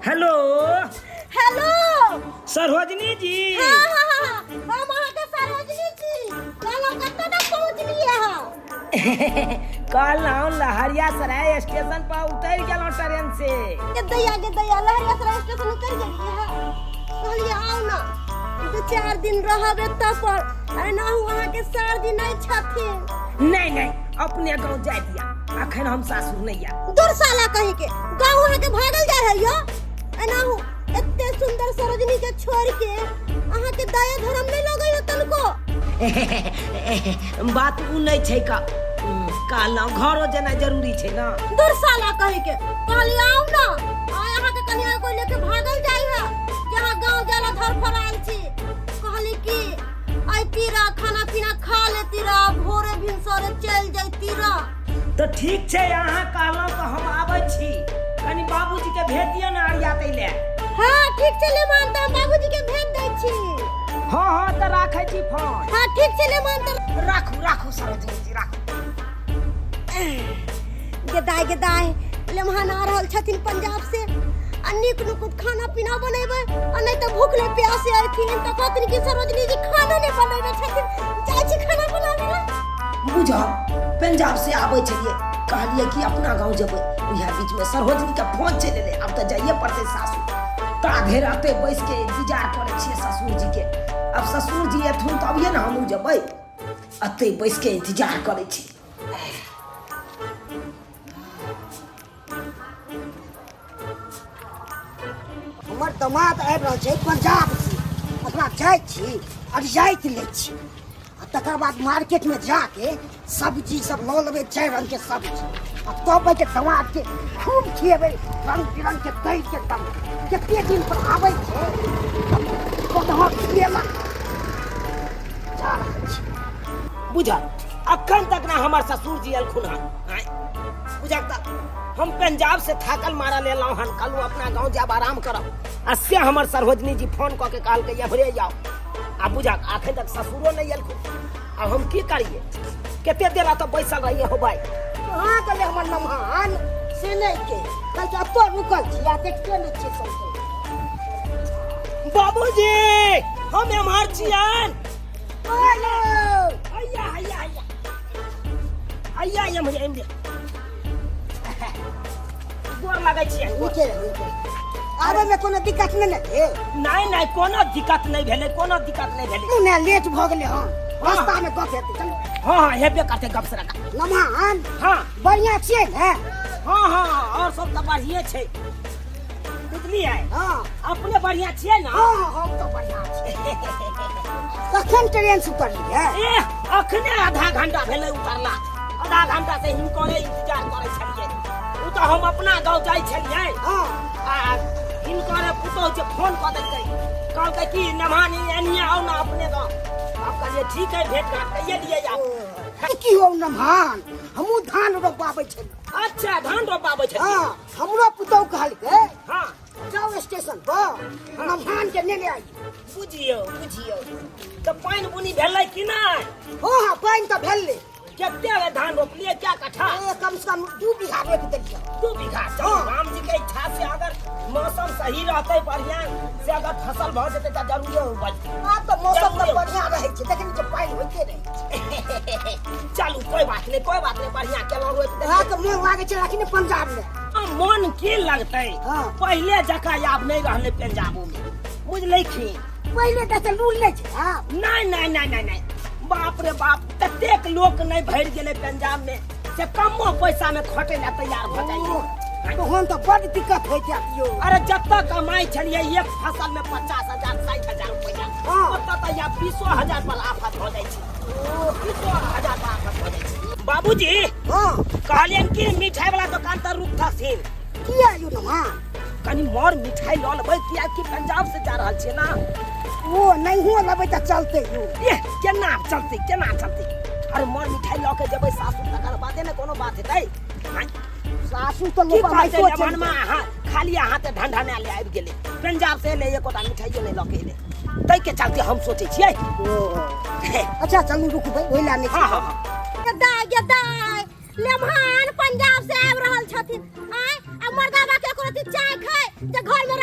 Hello. Hello. Sarojini जी। हाँ हाँ हाँ हम अहाँके सरोजनी छी। कहलहुँ कतऽ तक पहुँचलियै अहाँ? कहलहुँ लहरिया सराय स्टेशन पर उतरि गेलहुँ ट्रेन से। गे दैया, गे दैया, लहरिया सराय स्टेशन उतरि गेलियै हँ? कहलियै आउ ने, 2-4 दिन रहब एतऽ पर। अरे ना हूँ अहाँके सरजी नहि छथिन। नहीं नहीं, अपने गाँव जाय दिया, अखन हम सासुर नहीं आयब। दूर साला कहीं के गाँव अहाँके भागल जाय है यो। एना हूँ एते सुंदर सरोजनी के छोड़ के अहाँके दया धर्म नहीं लगै है तनको। बात उ नहीं छै का, कहलहुँ घरो जेना जरूरी छै ना। दूर साला कहीं के, कहली आउ ना, आय अहाँके कनिया कोई लेके भागल जाय है, जहाँ गाँव जाला धर फराल छी। कहली कि अइती रह, खाना पीना खा लेती रह, भोरे भिनसरे चलि जैती रह। तो ठीक छै, अहाँ कहलहुँ तऽ हम आबै छी, कनी बाबूजी के भेज दियौ ने अरिया तै ले। हाँ ठीक छै ले मान, तऽ हम बाबूजी के भेज दै छी। हाँ हाँ, तऽ राखै छी फोन। हाँ ठीक छै ले मान, तऽ राखू राखू सरोजनी जी राखू। गेदाय गेदाय, लेमहान आ रहल छथिन पंजाब से, आ नीक नुकुत खाना पीना बनेबै, आ नहीं तऽ भूखले प्यासे अयथिन तऽ कहथिन कि सरोजनी जी खाना नहीं बनेबै छथिन। जाइ छी खाना बनाबै ला। बुझल पंजाब से आबै छलियै, कहलियै कि अपना गाँव जेबै, उएह बीच में सरोजनी के फोन चलि एलै, आब तऽ जाइए पड़तै सासुर। ता धरि एतै बैस के इंतजार करै छियै ससुर जी के। आब ससुर जी एथुन तभिए ने हमहूँ जेबै, एतै बैस के इंतजार करै छी। हमर दमाद आबि रहल छै पंजाब से, ओकरा जाइ छी अरियाइत लै छी, आ तकर बाद मार्केटमे जाके सब्जी सब लऽ लेबै, 4 रंग के सब्जी, आ तब के दमाद के खूब खिएबै रंग बिरंग के तैर के एकदम। कते दिन पर आबै छै कतऽ खिएलक। जा रहल छी। बुझल अखन तक ना हमर ससुर जी एलखुन हन। आँय, बुझल तऽ हम पंजाब से थाकल मारल एलहुँ हन, कहलहुँ अपना गाँव जायब आराम करब, आ से हमर सरोजनी जी फोन कऽ के कहलकै एम्हरे जाउ। आ बुझल अखन तक ससुरो नहि एलखुन, आब हम की करिए? कते देर एतऽ बैसल रहिए हो भाई? कहाँ गेलै हमर नमहान से नहि के कहै छै, एतऽ रुकल छी आ देखते नहि छियै सबके। बाबूजी हम एम्हर छियनि। हेलो। हैया हैया हैया हैया, एम्हरे एम्हरे। गोर लगै छियै। नीके रहू, नीके रहू। आबै में कोनो दिक्कत नहि ने भेल? नहीं नहीं, कोनो दिक्कत नहीं भेलै, कोनो दिक्कत नहीं भेलै। ने लेट भऽ गेलै हन, रास्ता में गप हेतै, चलू। हाँ हाँ, हेबे करतै गप सड़का। नमहान। हाँ। बढ़िया छियै ने? हाँ हाँ, और सब तऽ बढ़िए छै, बुझलियै? हाँ। अपने बढ़िया छियै ने? हाँ हाँ, हम तऽ बढ़िया छियै। कखन ट्रेन से उतरलियै? ए अखने आधा घंटा भेलै उतरला, आधा घंटा से हिनकरे इंतजार करै छलियै। ओ तऽ हम अपना गाँव जाइ छलियै। हाँ। आ हिनकरे पुतोहु जे फोन कऽ देलकै, कहलकै कि नभानी एनिये आउ ने अपने गाँव। आब कहलियै ठीक है, भेंट घाट कैये लियै आब। ओ, की हो नमहान, हमहूँ धान रोपाबै छलियै। अच्छा, धान रोपाबै छलियै? हाँ, हमरो पुतोहु कहलकै। हाँ। जाओ स्टेशन पर नमहान के नेने आई। बुझियौ बुझियौ, तऽ पानि बुनी भेलै कि नहि? हाँ हाँ, पानि तऽ भेलै। कते धान रोपलियै, क्या कट्ठा? ए, कम से कम 2 बीघा रोपि देलियै। 2 बीघा? चलू, हाँ। राम जी के इच्छा से अगर मौसम सही रहतै, बढ़िया से अगर फसल भऽ जेतै तऽ जरूरे उपजतै। आब तऽ मौसम तऽ जरूरे। बढ़िया रहै छै, देखै छियै पानि होइते रहै छै। चलू कोई बात नहीं, कोई बात नहीं, बढ़िया केलहुँ रोपि देलियै। अहाँके मोन लागै छै कि नहि पंजाब में? आ, मोन की लगतै? हाँ। पहिले जकाँ आब नहि रहलै पंजाबो में, बुझलै की? पहिले तऽ लूल नहि छै आब। नहीं नहीं नहीं नहीं नहीं, बाप रे बाप, ततेक लोक नहीं भरि गेलै पंजाब में से कमो पैसा में खटै ला तैयार भऽ जाइए। तहन तऽ बड दिक्कत होइ जायत यौ। अरे जतऽ कमाइ छलियै एक फसल में 50,000 60,000 रुपया, हाँ। ओतऽ तऽ या 20,000 पर आफत भऽ जाइ छै, 20,000 पर आफत भऽ जाइ छै। बाबूजी। हाँ। कहलियनि कि मिठाई वाला दुकान तर रुकथिन। किया यौ नमहान? कनी मोर मिठाई लऽ लेबै, कियाकि पंजाब से जा रहल छियै ना। ओ नहियो लेबै तऽ चलतै यौ। एह केना चलतै, केना चलतै? अरे मोर मिठाई लऽ के जेबै सासुर तकर बादे ने कोनो बात हेतै। आँय, सासु तऽ की लोक कहतै माइको जमानमा चलतै। अहाँ खाली अहाँ तऽ ढंढना ले आबि गेलै पंजाब से, एलै एकोटा मिठाइयो नहि लऽ के एलै, ताहिके चलते हम सोचै छियै। ओ अच्छा चलू रुकबै, ओहि लए नहि। हाँ हाँ हाँ। गेदाय गेदाय, लेमहान पंजाब से आबि रहल छथिन। आँय, आ मर्दाबा के एको रत्ती चाय खाय जे घर में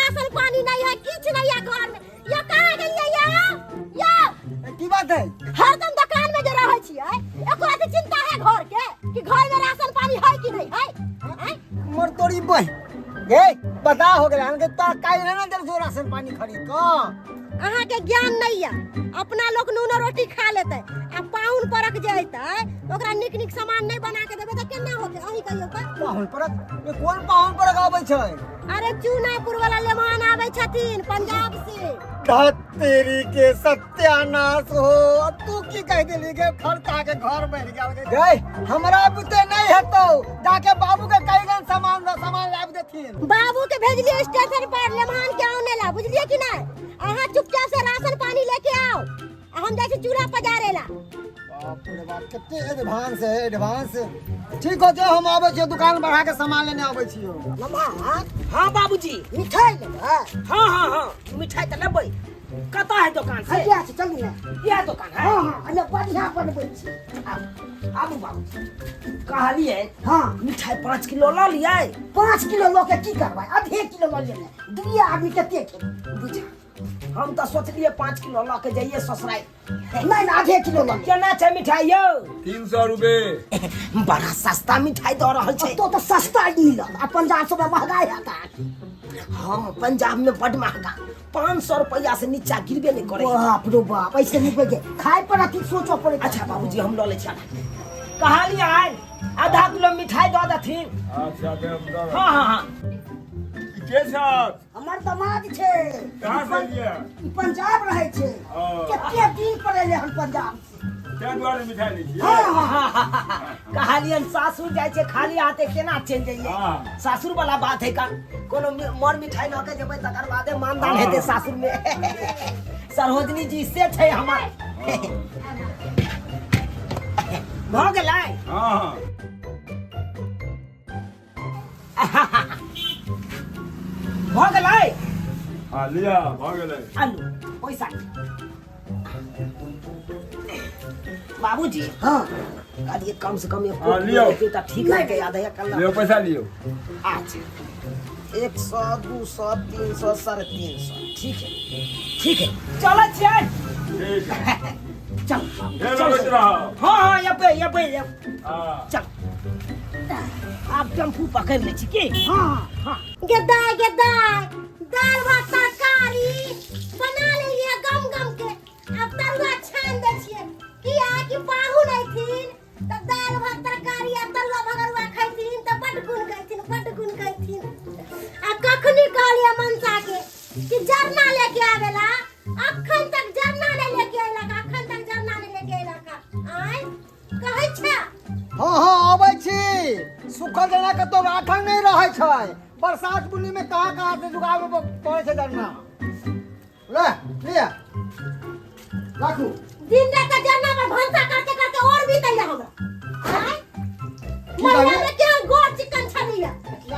बहि गे पता हो गेलै हन के तोरा काल्हि नहि ने देलखिन राशन पानी खरीद कऽ। अहाँके ज्ञान नहीं है, अपना लोग नून रोटी खा लेते आ पाहुन परक जे अयतै ओकरा नीक नीक सामान नहीं बना के देबै तऽ केना होतै? अहीं कहियौ तऽ। पाहुन परक? ये कोन पाहुन परक आबै छै? अरे चूनापुर वाला लेमान आबै छथिन पंजाब से। धत तेरी के सत्यानाश हो, अब तू की कह देली गे? खर्चा के घर बढ़ गेल गे। गे हमरा बुते नहीं हेतौ, जाके बाबू के कई गन सामान सामान लाबि देथिन। बाबू के भेजलिए स्टेशन पर लेमान के आने ला, बुझलिए कि नहीं? अहाँ चुपचाप से राशन पानी लेके आओ आ हम जाइ छी चूल्हा पजारे ला। बाप रे बाप, कते एडवांस है एडवांस। ठीक हो जो, हम आबै छियो दुकान बढ़ा के सामान लेने आबै छियो। मामा। हाँ बाबूजी। मिठाई लेबै? हाँ हाँ हाँ, मिठाई तऽ लेबै। कतऽ है दुकान से? हटिया छै, चलू ने। इएह दुकान है? हाँ हाँ, अने बढ़िया बनबै छी। आबू आबू बाबूजी। कहलियै हाँ। मिठाई 5 किलो लऽ लियै। 5 किलो लऽ के की करबै? आधे किलो लऽ लियै, दुइये आदमी कते खेबै? बुझा, हम तऽ सोचलियै 5 किलो लऽ के जइयै ससुराल। नहीं नहीं, आधे किलो लऽ लियै। केना छै मिठाई यौ? 300 रुपए। बड़ा सस्ता मिठाई दऽ रहल छै। तो तऽ सस्ता मिलत, आ पंजाब सबमे महगाई हैत। हाँ, पंजाब में बड महंगा, 500 रुपया से नीचा गिरबे नहीं करे। बाप रो बाप, ऐसे नहीं बजे खाए पर अथी सोचो पड़े। अच्छा बाबूजी, हम लऽ लै छी आधा। कहलियै आधा किलो मिठाई दऽ देथिन। अच्छा देब दऽ। हाँ हाँ हाँ। के छथि? हमर दमाद छै। कहाँ से एलियै? ई पंजाब रहै छै। ओ। कते दिन पर एलै हन पंजाब से। ताहि दुआरे मिठाई लै छियै? हाँ हाँ। कहलियन सासुर जाइ छै खाली हाथे केना चलि जइयै? हाँ। सासुर वाला बात है, कान कोनो मर मिठाई लऽ के जेबै तकर बादे मानदान हेतै सासुर में। सरोजनी जी से छै हमर। भऽ गेलै? हाँ। भऽ गेलै? हाँ लिअ, भऽ गेलै। आलू पैसा बाबूजी। हाँ। कहलिए कम से कम एक हाँ, लियौ। देखियौ तऽ ठीक रहतै, आधा एक कल्ला। लियौ पैसा लियौ। अच्छा, 100, 200, 300, 350। ठीक है ठीक है, चलै छियै। ठीक है। चल। फेर चल। अबैत रहब। हाँ हाँ, एबै एबै एबै। हाँ। चल, आब टेम्पू पकड़ि लै छी की? हाँ हाँ। गेदाय गेदाय, दाल भात तरकारी बना लेलिए गम गम के, अब तरुआ छान दै छियै। किया कि पाहुन अयथिन तऽ दाल भात तरकारी आ तरुआ भगरुआ खैथिन तऽ बड्ड गुण गैथिन, बड्ड गुण गैथिन। आ कखनी कहलियै मनसा के कि जरना लेके आवेला, अखन तक जरना नहीं लेके अयलक, अखन तक जरना नहीं लेके अयलक। आँय कहै छै? हाँ हाँ, अबै छी। सुखल जना कतौ राखल नहि रहै छै, बरसात बुन्नी में कहाँ कहाँ से जुगाड़ पड़ै छै जरना। ले लिअ, राखू। दिन रात का जरना पर भनसा करते करते और भी तैयार हमरा। आँय की महिला कहलियै? में केहन गोर चिकन छलिया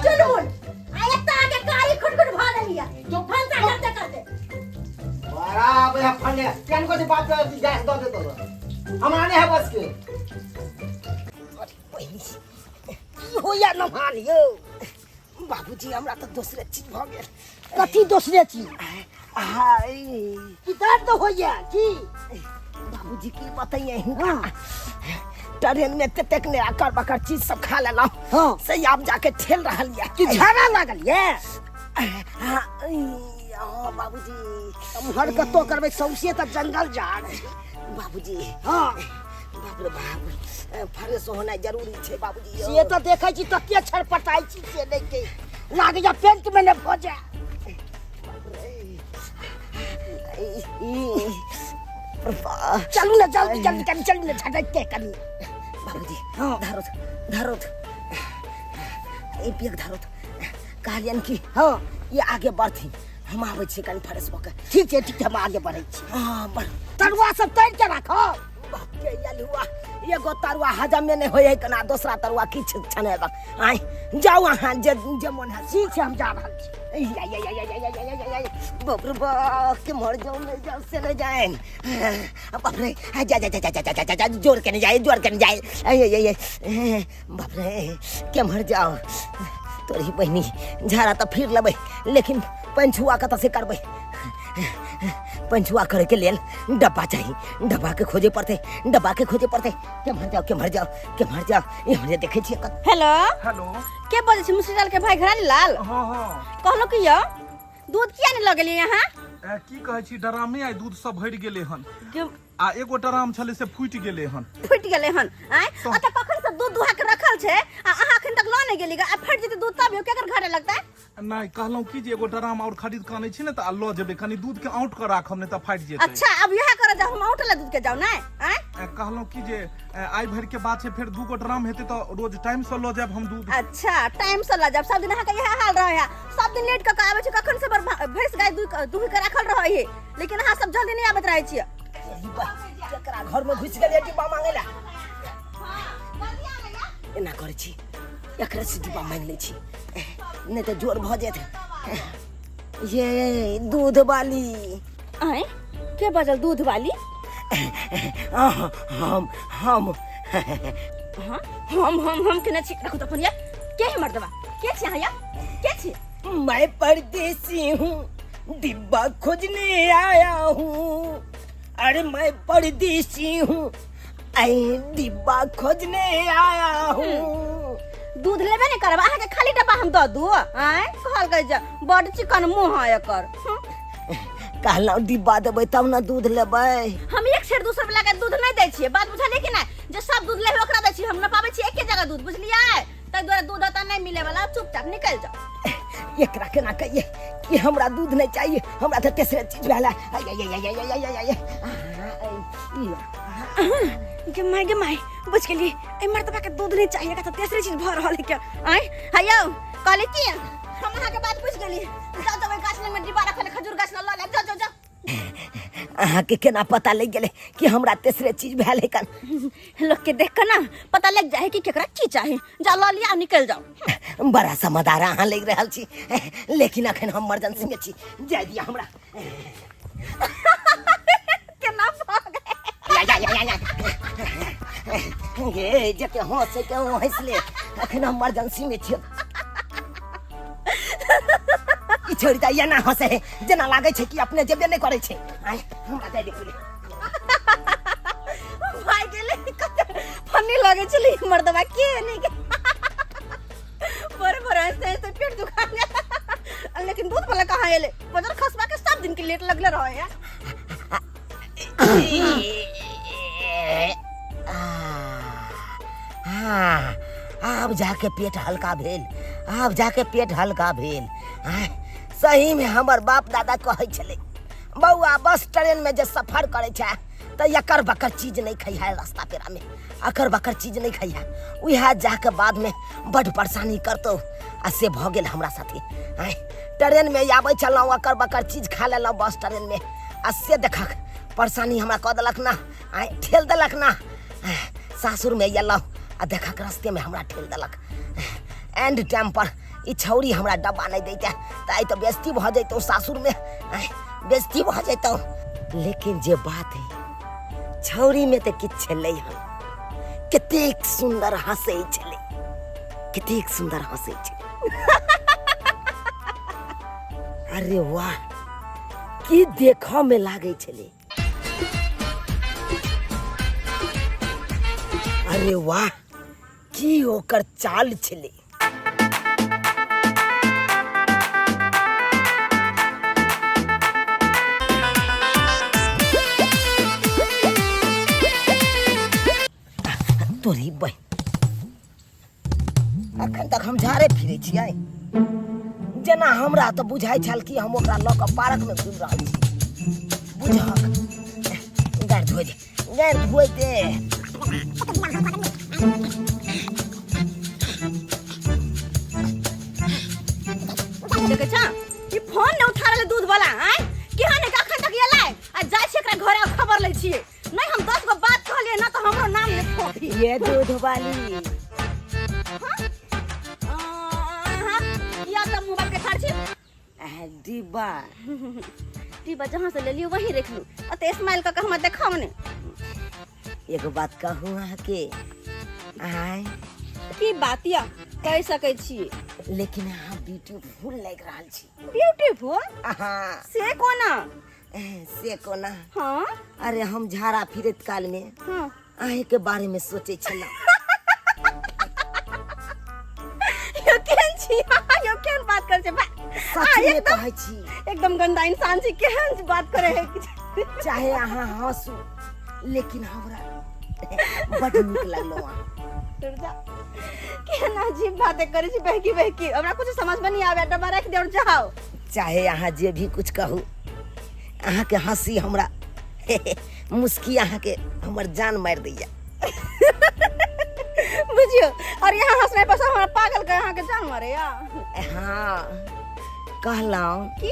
चुनमुन, आ एकटा आके कारी खुटखुट भऽ गेलिया भनसा करते करते। बड़ा आबै है फने केहन को जे बात करै छी, गैस दऽ देतो हमरा नहि है बस के। की होइया नभान यौ? बाबूजी, हमरा तऽ दोसरे चीज भऽ गेल। कथी दोसरे चीज? हाय। की दर्द होइया की? बाबूजी, की बतैये, हिनका ट्रेन में ततेक ने अकर बकर चीज सब खा लेलहुँ। हाँ। से आब जाके ठेल रहल यऽ। की झाड़ा लागल ये? हाँ, ई, बाबूजी। एम्हर कतौ करबै, सौंसे तऽ जंगल झाड़ छै। बाबूजी। हाँ। बाप रे बाप, फ्रेश होनाइ जरूरी छै बाबूजी। से तऽ देखै छी तते छटपटाइ छी से नहि के लागैया पेंट में ने भऽ जाय। चलू ने जल्दी जल्दी कनी, चलू ने झटक के कनी। बाबूजी। हाँ। धरो धरो, ई पेग धरो। कहलियन कि हाँ ये आगे बढ़थिन, हम आबै छी कनि फ्रेश भऽ के। ठीक छै ठीक छै, हम आगे बढ़ै छी। हाँ, बढ़। तरुआ सब तैर के राखब। बाप के यलुआ, एगो तरुआ हजमे नहि होइ है केना दोसरा तरुआ किछु छनेबक। आइ जाउ अहाँ, जे जे मोन है। ठीक छै, हम जा रहल छी। बाप रे बाप, के मर जाऊं नहीं जाऊं से नहीं जाए। बाप रे, जा जा जा जा जा जा जा, जोर के नहीं जाए, जोर के नहीं जाए। ऐ ऐ ऐ, बाप रे, के मर जाओ तोरी बहिनी। झाड़ा तऽ फिर लेबै, लेकिन पानि छुआ कतऽ से करबै? पंचुआ करे के लेल डब्बा चाही, डब्बा के खोजे पड़ते, डब्बा के खोजे पड़ते। केम्हर जाओ, केम्हर जाओ, केम्हर जाओ, इम्हरे देखे छियै कत। हेलो। हेलो। के बजै छी? मुसरीलाल के भाई घरारी लाल? हाँ हाँ। कहलो कि यौ दूध किया नहीं लगेलियै यहाँ? की कहै छी, डरामे आइ दूध सब भरि गेलै हन। के आ एगो डराम छलै से फूटि गेलै हन। फूटि गेलै हन? आँय, ओतऽ कखन से दूध दुहा के रखल छै आ अहाँ अखन तक लऽ नहि गेली ग। आ फटि जेतै दूध तब यौ केकर घरे लगतै? नहि, कहलहुँ की जे एगो डराम आओर खरीद कऽ आनै छी ने तऽ आ लऽ जेबै, कनि दूध के औंट कऽ राखब, नहि तऽ फाटि जेतै। अच्छा, अब इएह करऽ जाउ, हम औंट लए दूध के जाउ नहि? आँय। कहलहुँ की जे आइ भरि के बात छै, फेर दूगो ड्राम हेतै तऽ रोज टाइम से लऽ जायब हम दूध। अच्छा, टाइम से लऽ जायब। सब दिन अहाँके इएह हाल रहै है, सब दिन लेट कऽ के आबै छै। कखन से भैंस गाय दूह के राखल रहै है, लेकिन अहाँ सब जल्दी नहि आबैत रहै छियै। केकरा घर में घुसि गेलियै डिब्बा मांगे ला? एना करै छी, एकरा से डिब्बा मांगि लै छी, नहि तऽ जोर भऽ जायत। ये दूध वाली। आँय, के बजल दूध वाली? हम हम। हाँ, हम हम हम केने छी? रखू तऽ फोन। या के है मर्दवा? के छी अहाँ? या के छी? मैं परदेसी हूँ, डिब्बा खोजने आया हूँ। अरे मैं परदेसी हूँ, ऐ डिब्बा खोजने आया हूँ। दूध लेबे नहीं करब अहाँके, खाली डब्बा हम दऽ दू? आँय, कहलकै जे बड चिकन मुँह है एकर। कहलहुँ डिब्बा देबै तब ने दूध लेबै। हम एक सेर दूसर वाला के दूध नहीं दै छियै, बात बुझलियै कि नहि? जे सब दूध लेबै ओकरा दै छियै, हम न पाबै छियै एके जगह दूध, बुझलियै? ताहि दुआरे दूध ओतऽ नहीं मिले वाला, चुपचाप निकलि जाओ। एकरा केना कहिए कि हमरा दूध नहीं चाहिए, हमरा तऽ तेसरे चीज भेल है। आय, आय, आय, आय, आय, आय, आय, आय। गे माय, गे माय, बुझ गेलियै, एहि मर्दबा के दूध नहीं चाहिए, एकरा तऽ तेसरे चीज भऽ रहल है क्या? आँय, हयौ, कहली कि हम अहाँके बात बुझि गेली। जाउ तऽ ओहि गाछ लग में डिब्बा रखल है, खजूर गाछ लग लऽ लेब। जाउ जाउ जाउ। अहाँके केना पता लागि गेलै कि हमरा तेसरे चीज भेल है कन? लोग के देख के ना पता लग जाए कि केकरा की चाही। जा लऽ लिया, निकल जाओ। बड़ा समझदार अहाँ लागि रहल छी, लेकिन अखन हम इमरजेंसी में छी, जाय दिया हमरा। केना भऽ गेल? या, या, या, या, या। गे जते हंसे के ओ हंस ले, अखन हम इमरजेंसी में छी। ई छोड़ि दे, एना हंसे है जेना लागै छै कि अपने जेबे नहि करै छै। आय, हमरा दे दे पहिले। भाई गेलै, कते फनी लगै छलै मर्दबा के नहीं के। बड़े बड़े हंसते हंसते पेट दुखा गेल। लेकिन दूध वाला कहाँ एलै? बजर खसबा के सब दिन के लेट लगले रहे है। हाँ, आब जाके पेट हल्का भेल, आब जाके पेट हल्का भेल। आँय, सही में हमर बाप दादा कहै छलै, बौआ बस ट्रेन में जे सफर करै छै तऽ एकर बकर चीज नहि खइहे, रास्ता पेरा में अकर बकर चीज नहि खइहे, उएह जाके बाद में बड परेशानी करतौ। आ से भऽ गेल हमरा साथे। आँय, ट्रेन में आबै छलहुँ, अकर बकर चीज खा लेलहुँ बस ट्रेन में, आ से देखक परेशानी हमरा कऽ देलक ना। आँय, ठेल देलक ना। आँय, सासुर में एलहुँ आ देखक रस्ते में हमरा ठेल देलक। एंड टाइम पर ई छौरी हमरा डब्बा नहि दैते तऽ आइ तऽ बेइज्जती भऽ जैतहुँ सासुर में। आँय, बेइज्जती भऽ जैतहुँ। लेकिन जे बात है, छौरी में तऽ किछु छलै हन, कतेक सुन्दर हंसै छलै, कतेक सुन्दर हंसै छलै। अरे वाह, की देखऽ में लागै छलै। अरे वाह, की ओकर चाल छलै। तोरी बहिन, अखन तक हम झाड़े फिरै छियै जेना हमरा तऽ बुझाइ छल कि हम ओकरा लऽ कऽ पार्कमे घुमि रहल छी। बुझहक, गारि धोइ दे, गारि धोइ दे। देखै छ, ई फोन नहि उठा रहलै दूध वाला। आँय, केहन है, अखन तक एलै? आ जाइ छी एकरा घरे, खबर लै छियै। नहीं हम 10 गो बात कहलिए ना तो हमरो नाम ने फोफी। ये दूध वाली। हाँ, किया तब मोबाइल के ठाड़ छी? डिब्बा। डिब्बा जहाँ से ले लियो वहीं रख लू। अते स्माइल कऽ के हमरा देखाउ ने। एगो बात कहूँ अहाँके? आय। की बात या, कहि सकै छी। लेकिन अहाँ ब्यूटीफुल लागि रहल छी। ब्यूटीफुल? हाँ। से कोना? से कोना? हाँ। अरे हम झाड़ा फिरत काल में हाँ अहीं के बारे में सोचे छलहुँ। यो केहन छी यो केहन बात करै छै बा सच में एकदम कहै छी। एकदम गंदा इंसान छी, केहन बात करे है। चाहे अहाँ हंसू, लेकिन हमरा बड नीक लगलो अहाँ। दूर जा, केहन अजीब बातें करे छी, बहकी बहकी, हमरा कुछ समझ में नहीं आवे। डब्बा रख दे और जाओ। चाहे अहाँ जे भी कुछ कहू, अहाँ के हंसी हमरा मुस्की अहाँ के हमर जान मार दैया। बुझियो, और यहाँ हंसने पर हमरा पागल के अहाँ के जान मारे या। हाँ कहलहुँ। की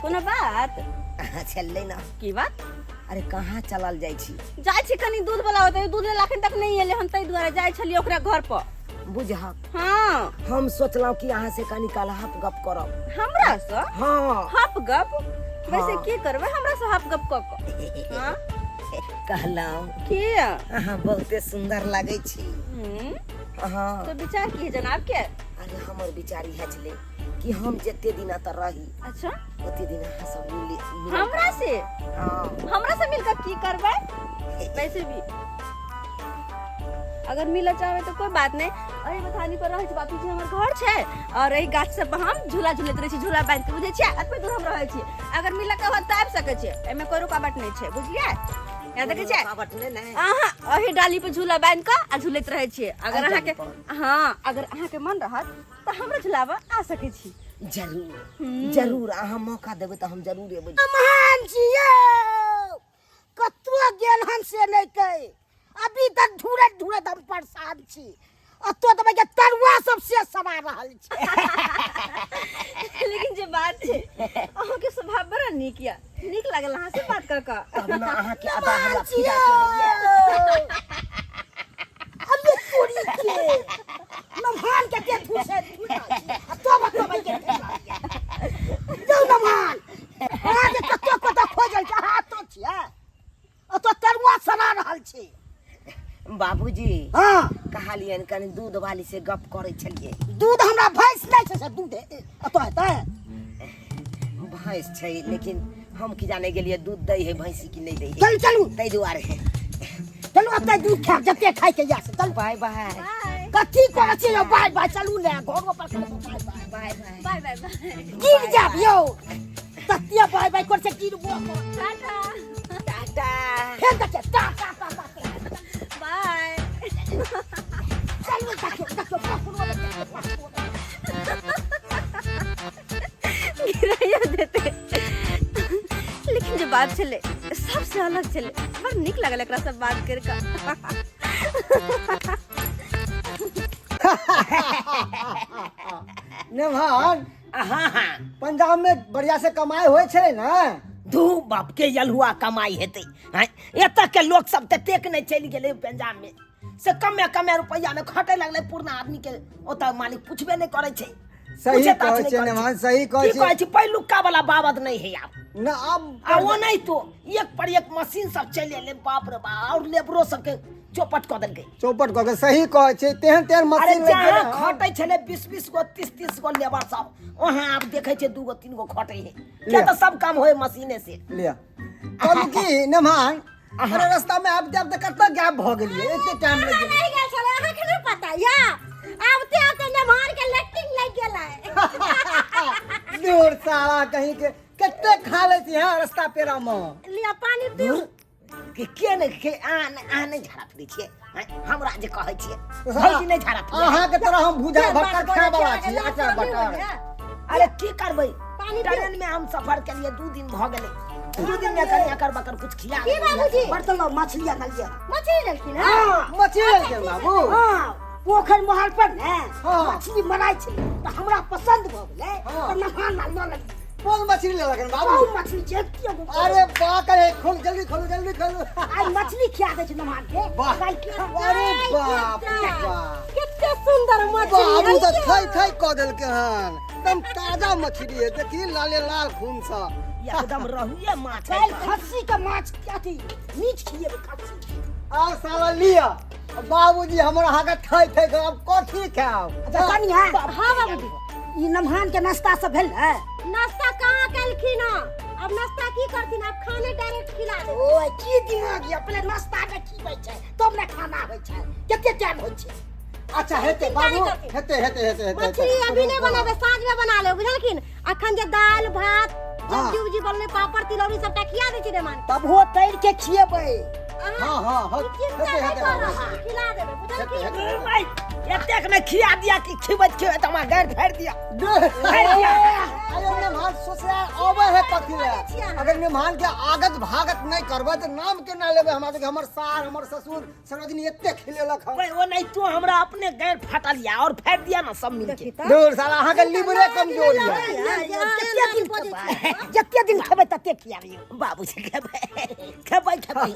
कोनो बात? अहाँ चललै ना। की बात? अरे कहाँ चलल जाइ छी? जाइ छी कनी दूध वाला होते, दूध लेला अखन तक नहीं एले हम, ताहि दुआरे जाइ छलियै ओकरा घर पर। बुझहक। हाँ। हम सोचलहुँ कि अहाँ से कनी काल हप गप करब। हमरा से? हाँ। हप गप? वैसे हाँ। की करबै हमरा से हप गप क क? हाँ? कहलहुँ की? अहाँ बहुते सुंदर लागै छी। हाँ। तो विचार की है जनाब के? अरे हमर विचार इएह छलै कि हम जते दिन एतऽ रही, अच्छा, ओते दिन अहाँ सब मिली मिलल। हमरा से? हाँ। हमरा से मिलकर की करबै? वैसे भी अगर मिलऽ चाहबै तो कोई बात नहीं। अरे बथानी पर रहै छी, बापी जी हमर घर छै, और एहि गाछ सब पर हम झूला झूलैत रहै छी, झूला बांधि के, बुझै छियै? एतबे दूर हम रहै छी। अगर मिलऽ के होत तऽ आबि सकै छियै, एहिमे कोई रुकावट नहि छै, बुझलियै? यहाँ देखै छियै? रुकावट नहि ने? अहाँ एहि डाली पर झूला बांधि कऽ आ झूलैत रहै छियै। अगर एहि अहाँके डाली पर? हाँ, अगर अहाँके मन रहत तऽ हमरा झुलाबऽ आ सकै छी। जरूर जरूर, अहाँ मौका देबै तऽ हम जरूर एबै। महान छियै, कतबो गेल हन से नहि कहि, अभी तक ढूंढैत ढूंढैत हम परेशान छी। अतो तऽ के तरुआ सब से सड़ा रहल छै। लेकिन जे बात छै, अहाँके स्वभाव बड़ा नीक यऽ, नीक लागल अहाँ से बात कऽ कऽ। तब ने अहाँके अदा हमरा महान फिरा छियै। केलियै। अरे तोरी के नमहान के के ठूसे ठूसा छी आ तो बतबै के जाउ नमहान, अहाँ के कतौ कतौ खोजल छै, अहाँ तो छियै, अतो तरुआ सड़ा रहल छै। बाबूजी। हाँ। कहलियनि कनि दूध वाली से गप करै छलियै। दूध हमरा भैंस नहि छै से दूध अतो हेतै? भैंस छै, लेकिन हम की जाने गेलियै दूध दै है भैंसी कि नहि दै है। चलू चलू। ताहि दुआरे। चलू ओतै दूध खायब, जते खायके यऽ से। चलू। Bye bye. बाय। कथी करै छियै यौ? बाय बाय। चलू ने घरो पर करू, bye bye. Bye bye. Bye bye bye. गिर जाब यौ, ततिया बाय बाय कर छै, गिरबो कर। टाटा। टाटा। फेर देखिए टा टा टा टा। बाय। चलू देखियौ देखियौ पकड़ो देखियौ पकड़ो। गिराइया देते, लेकिन जे बात छलै सबसे अलग छलै, बड़ नीक लागल एकरा सब बात करि कऽ। नेभान। हाँ हाँ। पंजाब में बढ़िया से कमाई होइ छै ने? धू बाप के यलहुआ कमाई हेतै। हैं, एतऽ के लोक सब ततेक नहि चलि गेलै पंजाब में से कमे कमे रुपैआ में खटे लगलै पुरना आदमी के, ओतऽ मालिक पुछबे नहि करै छै। सही पूछे ताछ कहै नहि छै करै छै। नेभान, सही कहै की छै। कहै छी, पहिलुका वाला बाबत नहि है आब। न आब। आ ओ नहि तो एक पर एक मशीन सब चलि एलै, बाप रे बाप, और लेबरो सबके चौपट कऽ देलकै। चौपट कऽ के, सही कहै छै, तेहन तेहन अरे मशीन लागि जहाँ गेलै हन। खटै छलै 20-20 गो 30-30 गो लेबर सब, वहाँ आब देखै छै 2 गो 3 गो खटै है, किया तऽ सब काम होय मशीने से। लिअ, कहलहुँ की नेभान, अरे रास्ता में आबिते आबिते कतऽ गैप भऽ गेलियै, एते टाइम लागि गेलै। नहि गेल छलै, अहाँके नहि पता या, आबते आबते नेभान के लैट्रिन लागि गेलै। दूर साला कहीं के, कते खा लै छी हाँ रास्ता पेरा में। लिअ पानी पीउ। के नहि के आन आन नहि झाड़ा फिरै छियै, हैं? हमरा जे कहै छियै भौजी नहि झाड़ा फिरै। अहाँके तरह हम भूजा फेर भट्टा बात खाय वाला बोलै छी, छियै, आचार अहाँके बटर। लाज। अरे की करबै, पानी पिउ। ट्रेन में हम सफर केलिए, 2 दिन भऽ गेलै, 2 दिन में कनि अकर बकर कुछ खिया की बाबूजी? बर्तन लाउ, मछली आनलियै। मछली लेलखिन हँ? हाँ। मछली लेलखिन बाबू? हाँ, पोखरि मोहर पर ने हाँ। मछली मराइ छलै तऽ हमरा पसंद भऽ गेलै। हाँ। तऽ नहा लऽ लेलियै। कोन मछली लेलखिन बाबू? कोन मछली छै? एतिये गो। अरे बा करे, खोल जल्दी, खोलू जल्दी, खोलू। आइ मछली खिया दै छै नहान के। वाह। काल्हि खिया। अरे बाप रे बाप, कते सुंदर मछली। बाबू तऽ थई थई कऽ देलकै हन, एकदम ताजा मछली है, देखी लाले लाल खून सा। एकदम रहुए माछ है। काल्हि खस्सी के माछ अथी मीट खिएबै, खस्सी के। आब साला लिअ बाबूजी, हमर अहाँके थई थई के आब कथी खायब? अच्छा कनिया। हाँ बाबूजी। ई नमहान के नाश्ता सब भेल ने? नाश्ता कहाँ केलखिन हँ? अब नाश्ता की करथिन अब खाने डायरेक्ट खिला देबै ओ की दिमाग यऽ पहिले नाश्ता के खिबै छै तब ने खाना होइ छै कते टाइम होइ छै अच्छा हेतै चिंता नहि बाबू करथिन। हेतै हेतै हेतै हेतै मछली अभी नहीं बनेबै साँझ में बना लेबै बुझलखिन अखन जे दालि भात हाँ। सब्जी उब्जी बनलै पापड़ तिलौरी सबटा खिया दै छी मेहमान तब हो तैर के खिएबै हाँ हाँ हाँ ई चिंता हेतै नहि हेतै करब बाबू खिला देबै बुझलखिन हेतै, भाई एतेक ने खिया दिया कि खिबैत खिबैत हमरा गारि फाड़ि दिया अरे मेहमान सोचले आबै है कथी ले अगर मेहमान के आगत भागत नहीं करबै तऽ नाम केना लेबै हमरा सबके हमर सार हमर ससुर सरोजनी एते खिलेलक हन भाई ओ नहीं तो हमरा अपने गारि फाटल या और फाड़ि दिया ना सब मिलके देखी तऽ दूर साला अहाँके लिबरे कमजोर यऽ जते दिन खेबै जते दिन खेबै तते खियाबियौ बाबूजी खेबै खेबै खेबै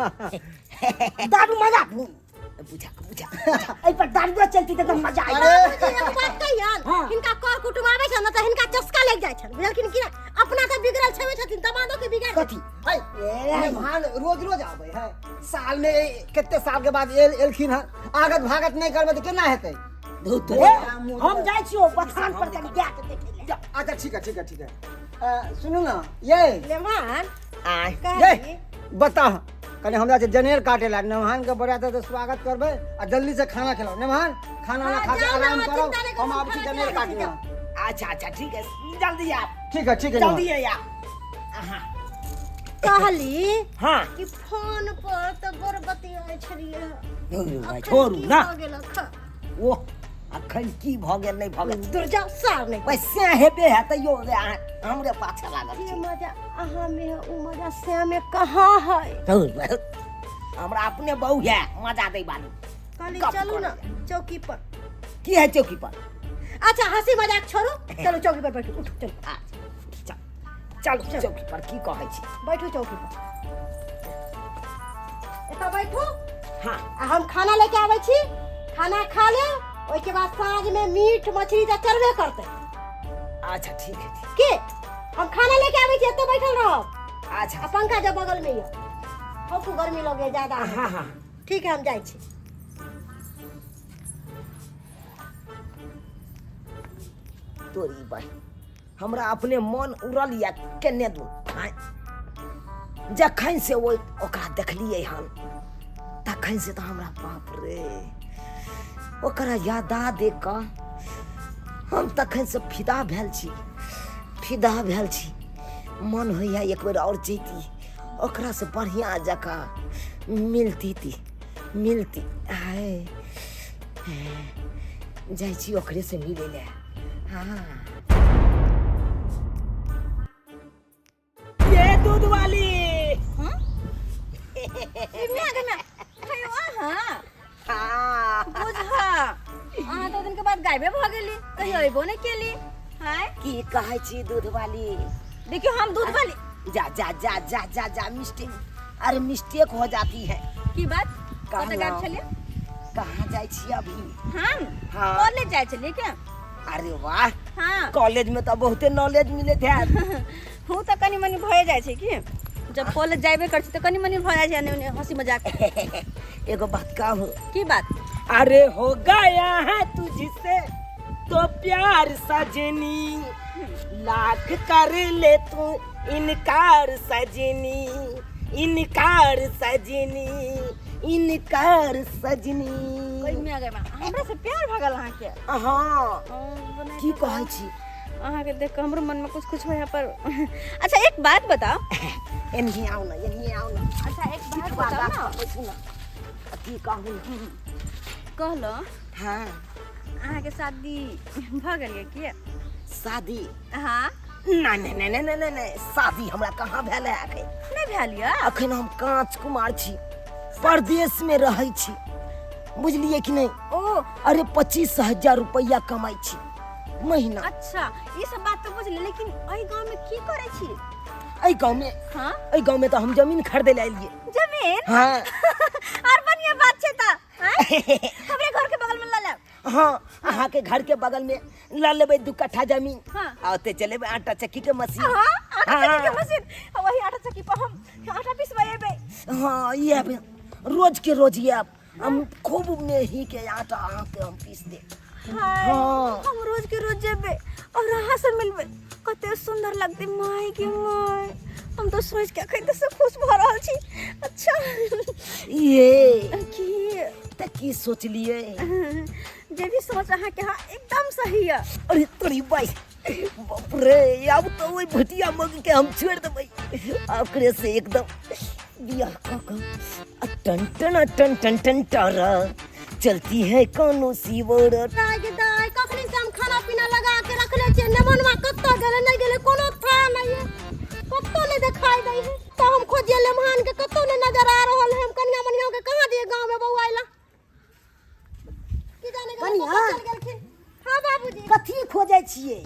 दारू मजा दू बुझा बुझा एहि पर दारुओ चलती तऽ एकदम मजा आबि अरे बाबूजी एगो बात कहियन हाँ। हिनका कर कुटुम आबै छन तऽ हिनका चस्का लागि जाइ छन बुझलखिन कि नहि? अपना तऽ बिगड़ल छेबे छथिन दमादो के बिगाड़ कथी है मेहमान रोज रोज आबै है साल में कते साल के बाद एल एलखिन हन आगत भागत नहीं करबै तऽ केना हेतै ए, हम जाइ छियौ बथान पर कनि गाय के देखै लए अच्छा ठीक है ठीक है ठीक है सुनू ना ये मेहमान आय ये कहली बता कनि हमरा जे जनेर काटे ला मेहमान के बड़ा तऽ स्वागत करबै आ जल्दी से खाना खिलाओ मेहमान खाना ना हाँ, खा के जाओ ना, आराम चिंता करो नहीं करो, हम आबै छी खाना जनेर खिला दै छी, काटने अच्छा अच्छा ठीक है जल्दी आप ठीक है ठीक है जल्दी मेहमान। है आप कहली हाँ कि फोन पर तऽ बड़ बतियाइ छलियै भाई अखन छोड़ू की ना भऽ गेलक हँ? ओ अखन की भऽ गेल नहि भऽ गेल दूर जाउ सार नहि भाई से हेबे है तैयो अहाँ हमरे पाछे लागल जे छी मजा अहाँ में है उ मजा से में कहाँ है धुर, भाई, हमरा अपने बहु है मजा दै बानी कहली गप चलू ना करैया। चौकी पर की है चौकी पर अच्छा हंसी मजाक छोड़ू चलू चौकी पर बैठू उठू चलू अच्छा चल चलू चौकी पर की कहै छी बैठू चौकी पर एतऽ बैठू हाँ आ हम खाना लेके आबै छी खाना खा लेब ओहिके बाद साँझ में मीट मछली तऽ चढ़बे करतै अच्छा ठीक है ठीक के हम खाना लेके आबै छी एतऽ बैठल रहब अच्छा आ पंखा जब बगल में यऽ हमको गर्मी लगे ज्यादा हाँ हाँ ठीक है हम जाइ छी तोरी बहिन हमरा अपने मन उड़ल या केने दू आँय जखन से ओ ओकरा देखलियै हन तखन से तऽ हमरा बाप रे ओकरा यादा देख कऽ हम तखन से फिदा भेल छी फिदा भेल छी मन होइए एक बेर आओर जैती ओकरा से बढ़िआँ जकाँ मिलती ती मिलती हाय जाइ छी ओकरे से मिलै लए हाँ ये दूध वाली हाँ बुझा अहाँ तो दिन के बाद गायबे भऽ गेली कहियो अयबो नहि केली हाय की कहै छी दूध वाली देखियो हम दूध वाली जा जा जा जा जा जा मिस्टेक अरे मिस्टेक हो जाती है की बात कतऽ गायब कहलहुँ। छलियै कहाँ जाइ छी अभी हम हाँ। कॉलेज जाइ छलियै क्या अरे वाह हाँ कॉलेज में तो बहुते नॉलेज मिले थे हूँ तऽ कनि मनि भए जाइ छै की जब कॉलेज जाबे करै छी तऽ कनि मनि भऽ जाइ छै एने ओने हँसी मजाक एगो बात कहू की बात अरे हो गया है तुझसे तो प्यार सजनी लाख कर ले तू इनकार सजनी इनकार सजनी इनकार सजनी ओहिमे आ गए हमरा से प्यार भऽ गेल अहाँके हाँ की कहै छी अहाँके देख कऽ हमरो मनमे कुछ कुछ होया पर अच्छा एक बात बताओ एनही आउ ना एनही आउ ना अच्छा एक बात पिठुआ बताओ गाछ ना पर बैठू ना की कहू कहलो हाँ अहाँके शादी भऽ गेल की शादी हाँ नहीं नहीं नहीं नहीं नहीं नहीं शादी हमरा कहाँ भेल है अखन नहि भेल यऽ अखन हम कांच कुमार छी परदेश में रहै छी बुझलिए कि नहीं ओ अरे 25,000 रुपया कमाई छी महीना अच्छा ई सब बात तो बुझली लेकिन एहि गांव में की करै छी एहि गांव में हाँ एहि गांव में तो हम जमीन खरीदे ले एलिए जमीन हाँ और बढ़िया बात छै त हमरे घर के बगल में ल लेब हाँ अहाँ के घर के बगल में ल लेबै 2 कट्ठा जमीन हाँ। आ ओते चलेबै आटा चक्की के मशीन हाँ आटा चक्की के हाँ। मशीन आ वही आटा चक्की पर हम आटा पिसवेबै हाँ ये रोज के रोज ये हम खूब मेही के आटा अहाँ के हम पीस दे हाय हाँ। हम रोज के रोज जेबै और अहाँ से मिलबै कते सुंदर लगतै माय के माय हम हम तो सोच के अखन से खुश भऽ रहल छी। अच्छा ये की तऽ की सोचलिए? जे भी सोच अहाँ के, हाँ, एकदम सही है। अरे तोरी भाई, बाप रे, आब तो ओहि भुटिया मग के हम छोड़ देबै, ओकरे से एकदम बियाह कऽ कऽ आ टन टन टन टन टन टारा चलती है कोनो सीवर। दाय गे दाय, कखनी से हम खाना पीना लगा के रखले छियै, नेमनवा कतऽ गेलै नहि गेलै कोनो था नहीं है, कतौ नहीं देखाई दै है। तो हम खोजिए लेमहान के, कतौ नहीं नजर आ रहल है। हम कनिया मनिया के कहाँ दिए गांव में बौआइला, की जाने गेलै कनिया? कतऽ चलि गेलखिन। हाँ बाबूजी। कथी खोजै छियै?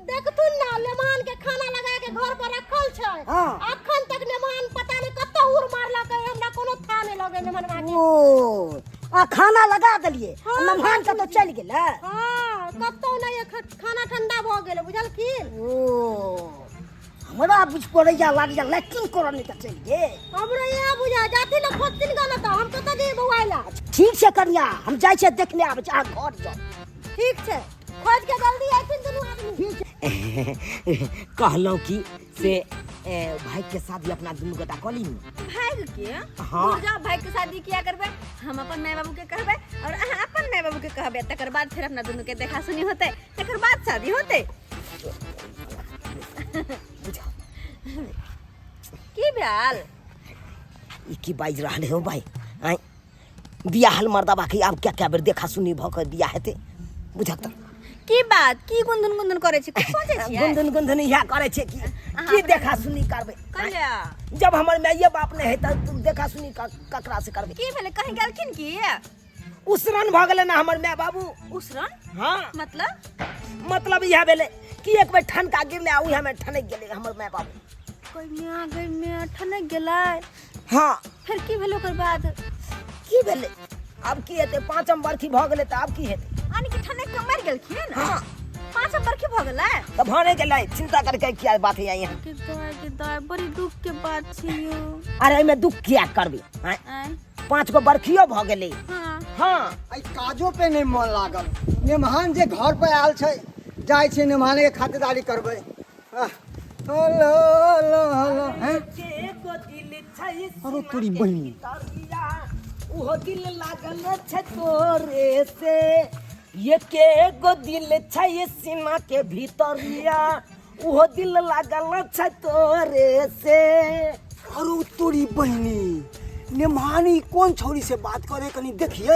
देखथुन ना, लेमान के खाना लगा के घर पर रखल छै। हाँ। अखन तक नेमान पता नहीं कतऽ उड़ मारलकै, हमरा कोनो था नहीं लगे नेमनवा के। ओ आ खाना लगा देलियै? हाँ, नमहान कतौ चलि गेलै? हाँ, कतौ नहीं है, खाना ठंडा भऽ गेलै, बुझलखिन। ओ हमरा बुझ पड़ैया लागैया लैट्रिन करऽ नहि तऽ चलि गेल। हमरो इएह बुझा जाती ना, खोजथिन गा ना, तऽ हम कतऽ जइयै बौआइला? ठीक छै कनिया, हम जाइ छियै देखने आबै छी, अहाँ घर जाउ। ठीक छै, खोज के जल्दी अयथिन दुनू आदमी। ठीक छै। कहलहुँ कि से भाई के शादी अपना दुनू गोटा कऽ ली। भाग के? हाँ। दूर जाओ, भाग के शादी किया करबै? हम अपन माय बाबू के कहबै और अहाँ अपन माय बाबू के कहबै, तकर बाद फिर अपना दुनू के देखा सुनी होतै, तकर बाद शादी होतै। बुझा की भेल? ई की बाजि रहल हो भाई? आँय, बियाहल मर्दा बाकी आब क्या क्या बेर देखा सुनी भऽ कऽ बियाह हेतै, बुझक तऽ। की बात, की गुंधन गुंधन करै छी? कुछ सोचै छियै? गुंधन गुंधन इएह करै छै कि की देखा सुनी करबै? कहिया? जब हमर माइये बाप नहि हेतै तऽ देखा सुनी ककरा से करबै? की भेलै, कहीं गेलखिन की? उसरन भऽ गेलै ने हमर माय बाबू। उसरन? हाँ। मतलब? मतलब इएह भेलै कि एक बेर ठनका गिरलै आ उएहमे ठनकि गेलै हमर माय बाबू। कोई मियाँ गई मियाँ, ठनक गेलै? हाँ। फिर की भेलै ओकर बाद? की भेलै, आब की हेतै, पाँचम बरखी भऽ गेलै तऽ आब की हेतै? यानी कि ठनक के मरि गेलखिन? हाँ। पाँचम बरखी भऽ गेलै? तऽ भऽ नहि गेलै, चिंता करके क्या बात है यहाँ। के दाय के दाय, बड़ी दुख के बात छै यो। अरे एहिमे दुख किया करबै? आँय? आँय? पाँच गो बरखियो भऽ गेलै। हाँ। हाँ। एहि काजो पे नहि मन लागल। नेमहान जे घर पर आयल छै, जाइ छै नेमहाने के खातिरदारी करबै। आह, हेलो हेलो हेलो, हैं? अरे तोरी बहिनी। उहो दिल लागल छै तोरे से, ये के गो दिल छै सीना के भीतरिया, उहो दिल लागल छै तोरे से। अरे तोरी बहिनी, नेमहानी कोन छौरी से बात करे, कनी देखिए।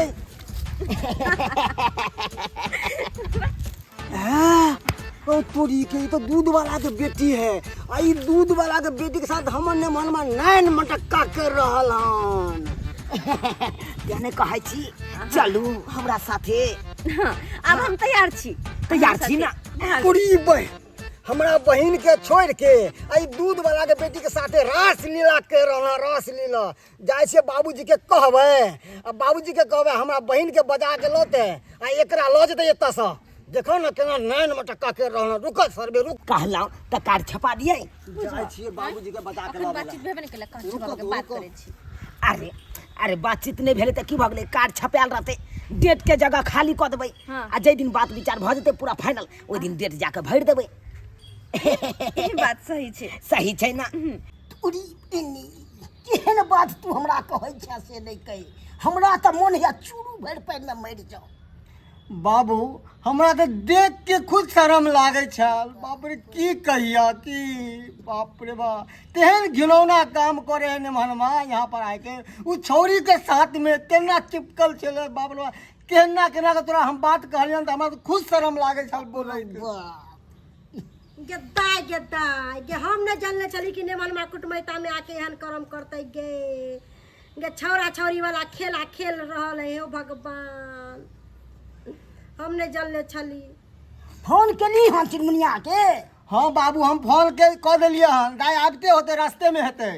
हैं? ओ तोरी के, ई तो दूध वाला के बेटी है, आ ई दूध वाला के बेटी के साथ हमर नेमहनमा नैन मटक्का कर रहल हन। तेने कहै छी चलू हमरा साथे। हाँ, आब हम तैयार छी। तैयार छी ना? तोरी बहिन, हमरा बहिन के छोड़ के आ ई दूध वाला के बेटी के साथे रास लीला कर रहल, रास लीला। जाइ छियै बाबूजी के कहबै, आ बाबूजी के कहबै हमरा बहिन के बजा के लौते आ एकरा लऽ जेतै एतऽसँ। देखो ने केना नैन मटक्का कर रहल। रुक सरबे, रुक। कहलहुँ तऽ कार्ड छपा दियै। जाइ छियै बाबूजी के बजा के अखन लऽ। बातचीत भेबे नहि केलक, कहाँ रुको, छुपाबऽ के बात रुको। करै छी? अरे अरे, बातचीत नहि भेलै तऽ की भऽ गेलै? कार्ड छपायल रहतै, डेट के जगह खाली कऽ देबै। हाँ। आ जाहि दिन बात विचार भऽ जेतै पूरा फाइनल, ओहि दिन डेट जाके भरि देबै। ई बात सही छै। सही छै ना? तोरी बहिनी, केहन बात तू हमरा कहै छह से नहि कही, हमरा तऽ मोन होइए चूरू भरि पानिमे मरि जाउ। बाबू, हमरा तऽ देख के खुद शरम लागै छल। बाप रे, की कहिया की, बाप रे बा, तेहन घिनौना काम करे है नेमहनमा। यहाँ पर आके उ छौरी के साथ में तेना चिपकल छलै। बाप रे बा, केना केना के तोरा हम बात कहलियन, तऽ हमरा तऽ खुद शरम लागै छल बोलैत। गे दाय गे दाय गे, हम नहि जानले छली कि नेमनमा कुटमैता में आके एहन करम करतै। गे गे, छौड़ा छौड़ी वाला खेला खेल रहल है। हे भगवान, हम नहि जानले छली। फोन केली हँ चिरमुनिया के? हाँ बाबू, हम फोन के कऽ देलियै हन, दाय आबिते होतै, रास्ते में हेतै।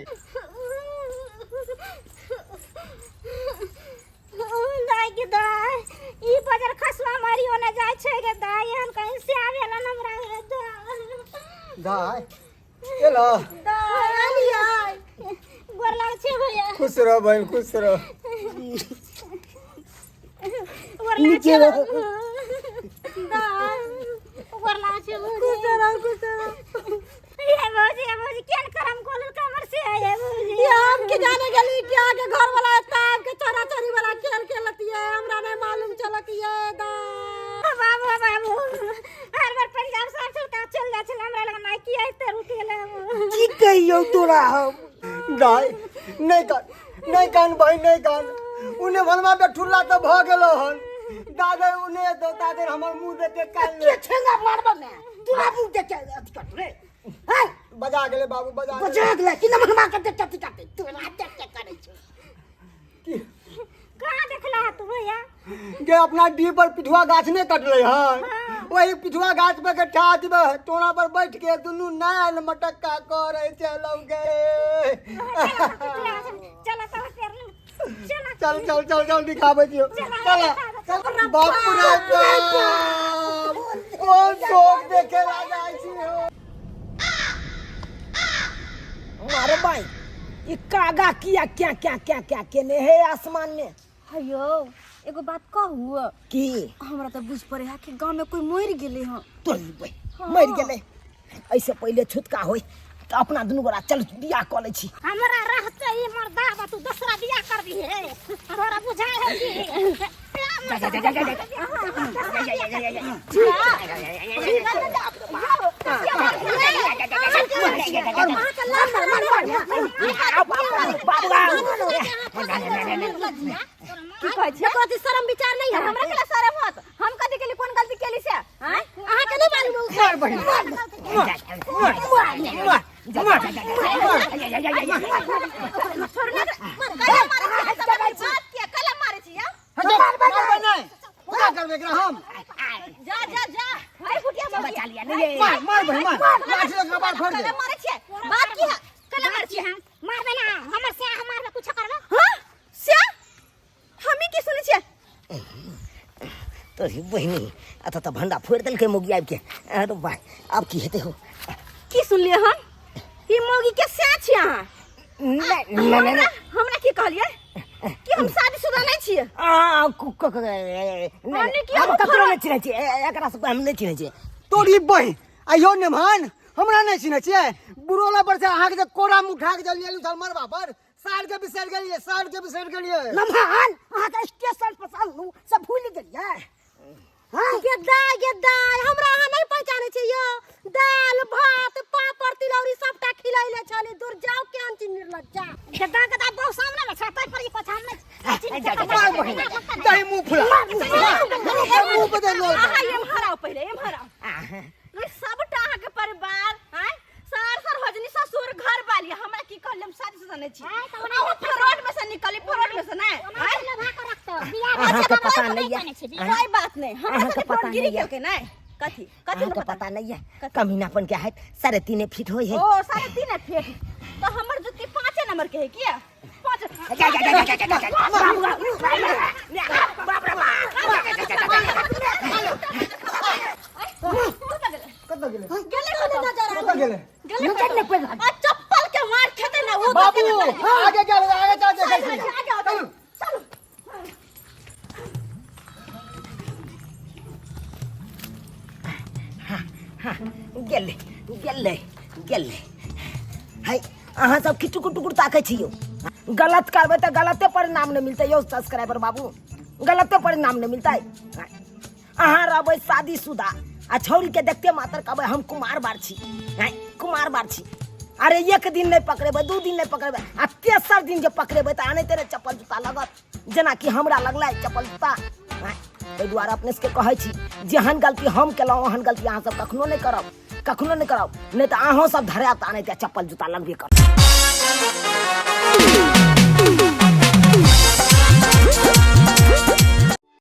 दाय गे दाय, ई बजर खसुआ मरी ओने जाइ छै। गे दाय, एहन कहीं से आवेला हमरा गे दाय। दाय एलो? दाय आलियै, गोर लागै छै भैया। खुश रह बहिन, खुश रह। गोर लागै छै दाय, गोर लागै छै। खुश रह, खुश रह। ये भौजी, ये भौजी, केहन करम कोलल हमरा। छियौ तोरा हम। दाय नहि कान, नहि कान भाई, नहि कान। उने भलमा बेठुल्ला तऽ भऽ गेलो हन। दादे उने तो दादे हमर मुंह देख के कान के ठेंगा मारबो ने तोरा मुंह देख के अथी कर रे। हैं बजा गेलै बाबू, बजा गेलै। बजा गेलै कि नमनमा के देख के अथी करतै? तोरा देख के करै छौ। कहाँ देखला है तू भैया? गे अपना डी पर पिठुआ गाछ नहीं कटले हन, वही पिठुआ गाछ पे के ठाठ में टोना पर बैठ के दुनू नैन मटक्का करे चलो गे। चला चला चल चल चल चल चल दिखाबै छियौ। चल चल। बाप रे बाप, कोन शौक देखे ला जाइ छी हो। मारे भाई ई कागा किया क्या क्या क्या क्या केने हे आसमान में? हयो एगो बात कहू? की? हमरा तो बुझ पड़े है कि गांव में कोई मर गेले हन। तोरी बे मर गेले। ऐसे पहले छुटका होय त अपना दुनू गोरा चल बियाह क लै छी। हमरा रहते ई मर्दा तू दूसरा बियाह कर दी रे, हमरा बुझाय है कि की कहै छै? एको शरम विचार नहीं है। हमरा केला शरम होत? हम कथी केली, कोन गलती केली से? आँय? अहाँ के नहीं मालूम है? मार बहिन, मार मार मार मार। छोड़ ना, कला मारै छी, सब बात किया कला मारै छी या? मार बहिन, पूरा करबे एकरा हम। जा जा जा हाय फुटिया मौसी। बचा लिया नहीं। मार मार बहिन, मार लाठी लग कपार फोड़ दे। कला मारै छी, बात की है? कला मारै छी हम मारबे ना, हमर से हम मारबे कुछ करबे। हां से हमी की सुनै छियै? तोरी बहिनी अत त भंडा फोड़ देलकै मौगी आबि के। अरे बा अब की हेतै हो? की सुनलियै हम? ई मौगी के से छी अहाँ? नहीं नहीं नहीं। हमरा की कहलियै कि हम शादीशुदा नहीं छियै? आ कु- क- क- नहीं, हमने की हम हम ककरो नहीं चिन्है छियै, एकरा सबके हम नहीं चिन्है छियै। तोरी बहिन आइयो नेमहन हमरा नहीं चिन्है छियै? बुरोला पर से अहाँके जे कोड़ा में उठा के चलि एलहुँ मरबा पर, साल के बिसरि गेलियै, साल के बिसरि गेलियै। नमहन अहाँके स्टेशन पर आनलहुँ से भूलि गेलियै? हाँ? गे दाय, गे दाय, हमरा अहाँ नहीं पहचानै छी यौ। दाल भात पापड़ तिलौरी सबटा खिलैले छली। दूर जाओ के अंची निर्लज्जा। गदा गदा बहु सामने में छतै पर ई पछान नहीं। मार बहिन, दही मुंह फुला, मुंह पे दे लोल। अहाँ एम्हर आउ, पहिले एम्हर आउ। ई सबटा अहाँके परिवार आँय सर सर होजनी ससुर घर वाली हमरा की कहले हम शादीशुदा नहीं छी? अहूँ फ्रॉड में से निकली, फ्रॉड में से नहीं आँय? अहाँके पता नहीं है। कोई बात नहीं, हमरा अहाँके साथे पता फ्रॉड गिरी नहीं है। केलकै नहीं? कथी कथी? अहाँके पता नहीं है कमीनापन क्या है? 3.5 फीट होय है। ओ 3.5 फीट तो हमर जुत्ती 5 नंबर के है किया? 5। जा जा जा जा जा जा जा, बाप रे बाप। कतऽ गेलै? गेलै कतऽ? कतऽ गेलै? गेलै कतऽ? आ चप्पल के मार खेतै ना ओ। बाबू आगे गेल, आगे चल देखै छी। आगे आओ, चलू। चलू। गेलै गेलै गेलै। है अहाँ सब की टुकुर टुकुर ताकै छी यौ? गलत करबै तऽ गलते परिणाम नहि मिलतै यौ सब्सक्राइबर बाबू, गलते परिणाम नहि मिलतै। अहाँ रहबै शादीशुदा आ छौरी के देखते मात्र कहबै हम कुमार बार छी, हैं कुमार बार छी। अरे एक दिन नहीं पकड़ेबै, 2 दिन नहीं पकड़ेबै, आ तेसर दिन जे पकड़ेबै तऽ आनैते रहे चप्पल जूता लगत, जेनाकि हमरा लगलै चप्पल जूता। हैं ताहि दुआरे अपने सबके कहै छी जेहन गलती हम केलहुँ ओहन गलती अहाँ सब कखनो नहि करब, कखनो नहि करब, नहि तऽ अहूँ सब धरायब तऽ आनैते चप्पल जूता लगबे करत।